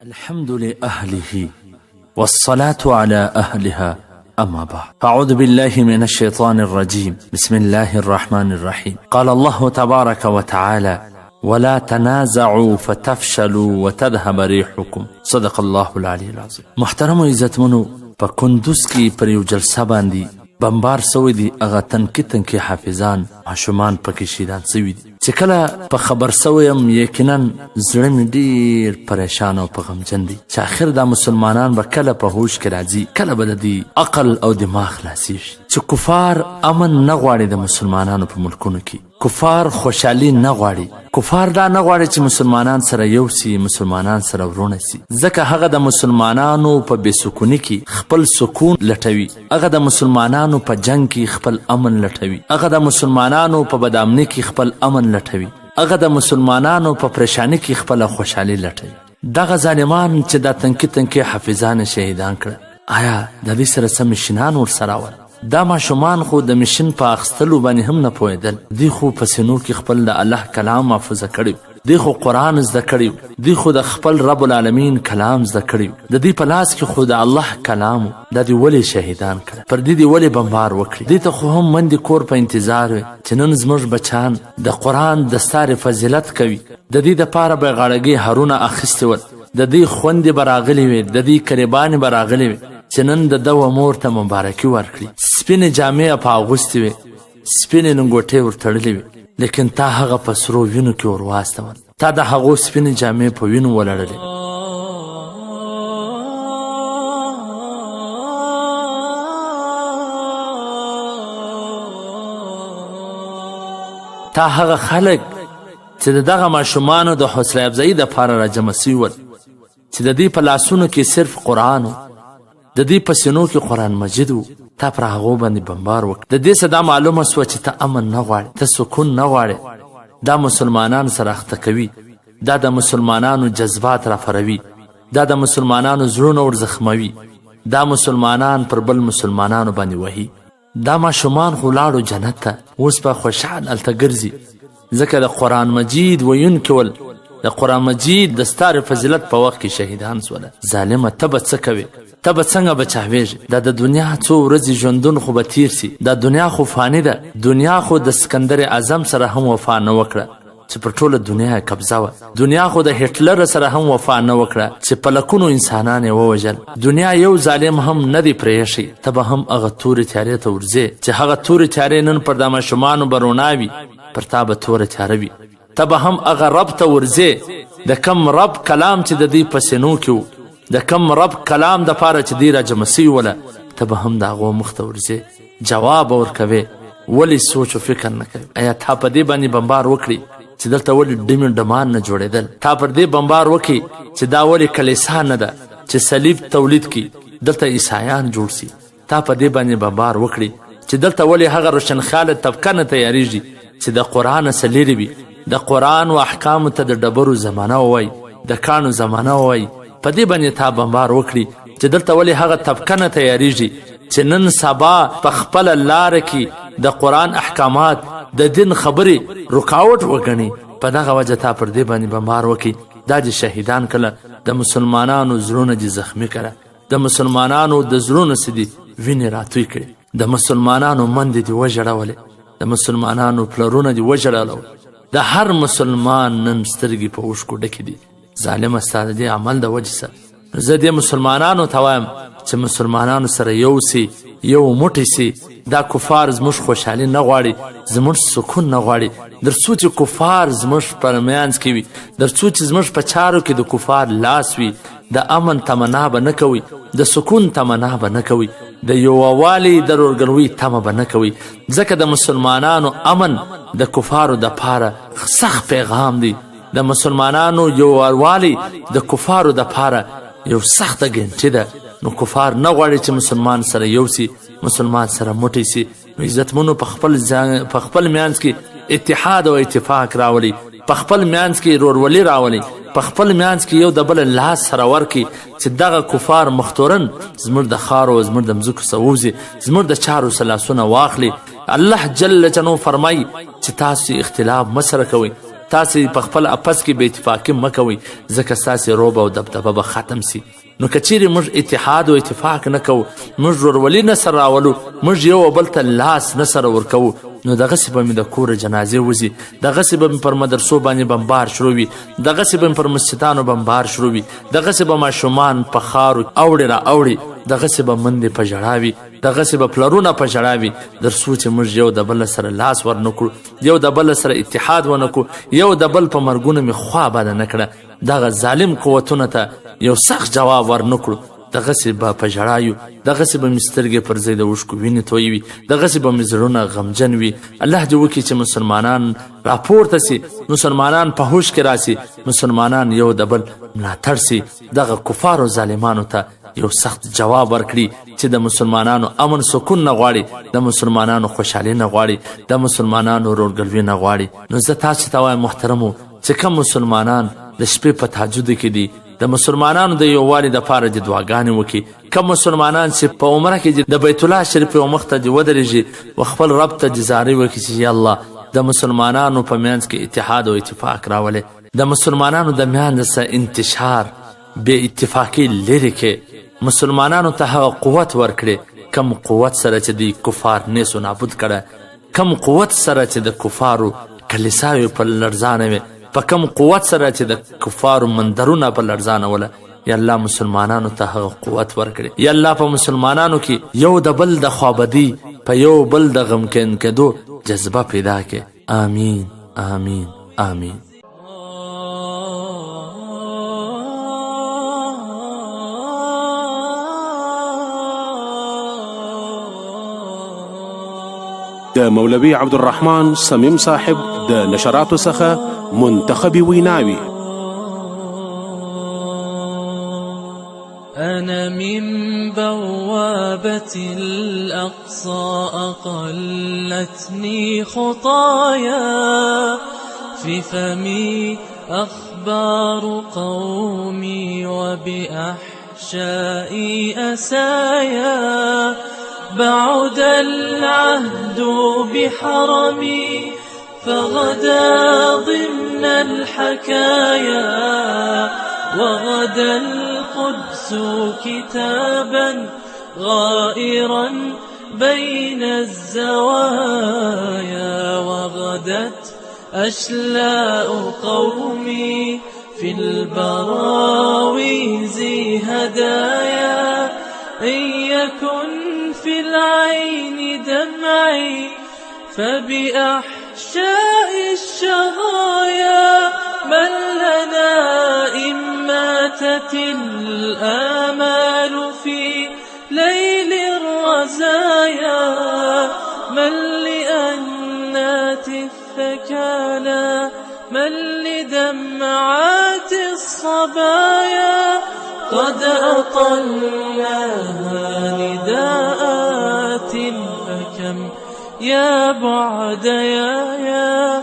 الحمد لأهله والصلاة على أهلها، أما بعد، أعوذ بالله من الشيطان الرجيم، بسم الله الرحمن الرحيم. قال الله تبارك وتعالى: ولا تنازعوا فتفشلوا وتذهب ريحكم. صدق الله العلي العظيم. محترمو عزتمنو، په کندوز کې پر یو جلسه باندې بمبار سوی دی. هغه تنکي تنکي حافظان ماشومان پکې شهیدان سوي دي. چې کله په خبر سوی یم، یقینا زړه مې ډېر پریشان او په غمجن دی چې اخر دا مسلمانان به کله په هوش کې راځي، کله به د دوی عقل او دماغ خلاصیږي چې کفار امن نه غواړي. د مسلمانانو په ملکونو کې کفار خوشحالي نه غواړي. کفار دا نه غواړي چې مسلمانان سره یو سي، مسلمانان سره وروڼه سي، ځکه هغه د مسلمانانو په بې سکوني کې خپل سکون لټوي، هغه د مسلمانانو په جنګ کې خپل امن لټوي، هغه د مسلمانانو په بدامني کې خپل امن لټوي، هغه د مسلمانانو په پریشاني کې خپله خوشحالي لټوي. دغه ظالمان چې دا تنکي تنکي حافظان شهیدان کړه، آیا د دې سره څه مشینان ورسره ول؟ دا ماشومان خو د مشین په اخیستلو باندې هم نه پوهېدل. دوی خو په سینو کې خپل د الله کلام محفوظه کړی، دوی خو قرآن زده کړی، دوی خو د خپل رب العالمین کلام زده کړی، د دوی په لاس کې خو د الله کلام. دا دې ولې شهیدان کړه؟ پر دې دې ولې بمبار وکړي؟ دوی ته خو هم مندې کور په انتظار وي چې نن زموږ بچان د قرآن د ستارې فضیلت کوي. د دې دپاره به غاړګۍ هارونه اخیستې ول، د دوی خوندې به راغلې وې، د دوی کریبانې به راغلې وې چې نن د ده و مور ته مبارکي ورکړي. سپینې جامې یې په اغوستې وې، سپینې لنګوټې ورتړلې وې، لیکن تا هغه په سرو وینو کې ور واستول، تا د هغو سپینې جامې په وینو ولړلې. تا هغه خلک چې د دغه ماشومانو د حوصله افزایي دپاره راجمع سوي ول، چې د دوی په لاسونو کې صرف قرآن و، د دوی په سینو کې قرآن مجید و، تا پر هغو باندې بمبار وکړ. د دې څه دا معلومه سوه چې ته امن نه غواړې، ته سکون نه غواړې. دا مسلمانان سره اخته کوي، دا د مسلمانانو جذبات راپاروي، دا د مسلمانانو زړونه ور زخموي، دا مسلمانان پر بل مسلمانانو باندې وهي. دا ماشومان خو لاړو جنت ته، اوس به خوشحال هلته ګرځي، ځکه د قرآن مجید ویونکي ول، د قرآن مجید د ستارې فضیلت په وخت کې شهیدان سوله. ظالمه، ته به څه کوې؟ ته به څنګه بچاوېږې؟ دا د دنیا څو ورځې ژوندون خو به تیر سي، دا دنیا خو فاني ده. دنیا خو د سکندر اعظم سره هم وفا نه وکړه چې پر ټوله دنیا یې قبضه وه. دنیا خو د هټلر سره هم وفا نه وکړه چې په لکونو انسانان یې ووژل. دنیا یو ظالم هم نه دی پرېښی. ته به هم هغه تورې تیارې ته ورځې چې هغه تورې تیارې نن پر دا ماشومانو به رڼا وي، پر تا به توره تیاره وي. ته به هم هغه رب ته ورځې د کم رب کلام چې د دوی په سینو کې و، د کم رب کلام دپاره چې دوی راجمع سوي وله، ته به هم د هغو مخ ته ورځې، جواب به ورکوې. ولې سوچ او فکر نه کوي؟ ایا تا په دې باندې بمبار وکړي چې دلته ولې ډمې ډمان نه جوړېدل؟ تا پر دې بمبار وکړي چې دا ولې کلیسا نه ده چې صلیب تولید کړي، دلته عیسایان جوړ سي؟ تا په دې باندې بمبار وکړي چې دلته ولې هغه روشنخیاله طبقه نه تیاریږي چې د قرآن څخه لیرې وي، د قرآن و احکامو ته د ډبرو زمانه ووایي، د کاڼو زمانه ووایي؟ په دې باندې تا بمبار وکړي چې دلته ولې هغه طبقه نه تیاریږي چې نن سبا په خپله لاره کې د قرآن احکامات، د دین خبرې رکاوټ وګڼي؟ په دغه وجه تا پر دې باندې بمبار وکړي. دا دې شهیدان کړه، د مسلمانانو زړونه دې زخمي کړه، د مسلمانانو د زړونو څخه دې وینې راتوی کړې، د مسلمانانو مندې دې وژړولې، د مسلمانانو پلرونه دې وژړول. د هر مسلمان نن سترګې په اوښکو ډکې دي. ظالمه، ستا د دې عمل د وجې سره زه دې مسلمانانو ته وایم چې مسلمانانو سره یو سي، یو موټی سي. دا کفار زموږ خوشحالي نه غواړي، زموږ سکون نه غواړي. در څو چې کفار زموږ پر میانځ کې وي، در څو چې زموږ په چارو کې د کفار لاس وي، د امن تمنا به نه کوي، د سکون تمنا به نه کوي، د یووالي د ورورګلوۍ تمه به نه کوي، ځکه د مسلمانانو امن د کفارو دپاره سخت پیغام دی. د مسلمانانو یووالی د کفارو دپاره یو سخته ګنټي ده. نو کفار نه غواړي چې مسلمان سره یو سي، مسلمان سره موټی سي. نو عزتمنو، په خپل میانځ کې اتحاد او اتفاق راولي، په خپل میانځ کې ورورولي راولي، په خپل میانځ کې یو د بل لاس سره ورکړي چې دغه کفار مختورن زموږ د خارو، زموږ د مځکو څخه ووځي، زموږ د چارو څخه لاسونه واخلي. الله جل جلاله فرمایي چې تاسو اختلاف مه سره کوئ. تاسې په خپل اپس کې بې اتفاقي مه کوئ، ځکه ستاسې روب او دبدبه به ختم سي. نو که چیرې موږ اتحاد او اتفاق نه کوو، موږ ورورولي نه سره راولو، موږ یو او بل ته لاس نه سره ورکوو، نو دغسې به مې د کوره جنازې وځي، دغسې به مې پر مدرسو باندې بمبار شروع وي، دغسې به مې پر مسجدانو بمبار شروع وي، دغسې به ماشومان په خارو اوړي را اوړي، دغسې به مندې په ژړا وي، دغسې به پلرونه په ژړا وي، تر څو چې موږ یو د بل سره لاس ورنه کړو، یو د بل سره اتحاد ونه کړو، یو د بل په مرګونو مې خوا بده نه کړه، دغه ظالم قوتونه ته یو سخت جواب ورنه کړو، دغسې به په ژړا یو، دغسې به مې سترګې پر ځای د اوښکو وینې تویوي، دغسې به مې زړونه غمجن وي. الله دې وکړي چې مسلمانان راپورته سي، مسلمانان په هوش کې راسي، مسلمانان یو د بل ملاتړ سي، دغه کفارو ظالمانو ته یو سخت جواب ورکړي چې د مسلمانانو امن سکون نه غواړي، د مسلمانانو خوشحالي نه غواړي، د مسلمانانو ورورګلوي نه غواړي. نو زه تاسو ته وایم محترمو چې کوم مسلمانان د شپې په تهجد کې دي، د مسلمانانو د یووالي دپاره دې دعاګانې وکړي. کوم مسلمانان چې په عمره کې د بیت الله شریف یو مخ ته دې ودرېږي و خپل رب ته دې زارۍ وکړي چې یا الله د مسلمانانو په منځ کې اتحاد او اتفاق راولې، د مسلمانانو د منځ څخه انتشار بې اتفاقي لرې کړې، مسلمانانو ته هغه قوت ورکړي کم قوت سره چې دوی کفار نیسو نابود کړه، کم قوت سره چې د کفارو کلیساوې په لړزانه وې، په کم قوت سره چې د کفارو مندرونه په لړزانه وله. یا الله مسلمانانو ته هغه قوت ورکړي. یا الله په مسلمانانو کې یو د بل د خوابدي، په یو بل د غمکن کېدو جذبه پیدا کړي. آمین آمین آمین. د مولوي عبدالرحمن صمیم صاحب د نشراتو څخه منتخبې ویناوې. أنا من بوابة الأقصى أقلتني خطايا، في فمي أخبار قومي وبأحشائي أسايا، بعد العهد بحرمي فغدا ضمن الحكايا، وغدا القدس كتابا غائرا بين الزوايا، وغدت أشلاء قومي في البراويز هدايا، إن يكن في العين دمعي فبأحشاء الشظايا، من لنا إن ماتت الآمال في ليل الرزايا، من لأنات الثكالى، من لدمعات الصبايا، قد أطلناها نداءات فكم يا بعد يا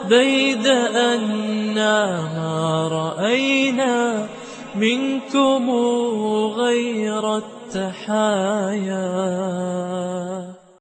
بيد أنا ما رأينا منكم غير التحايا.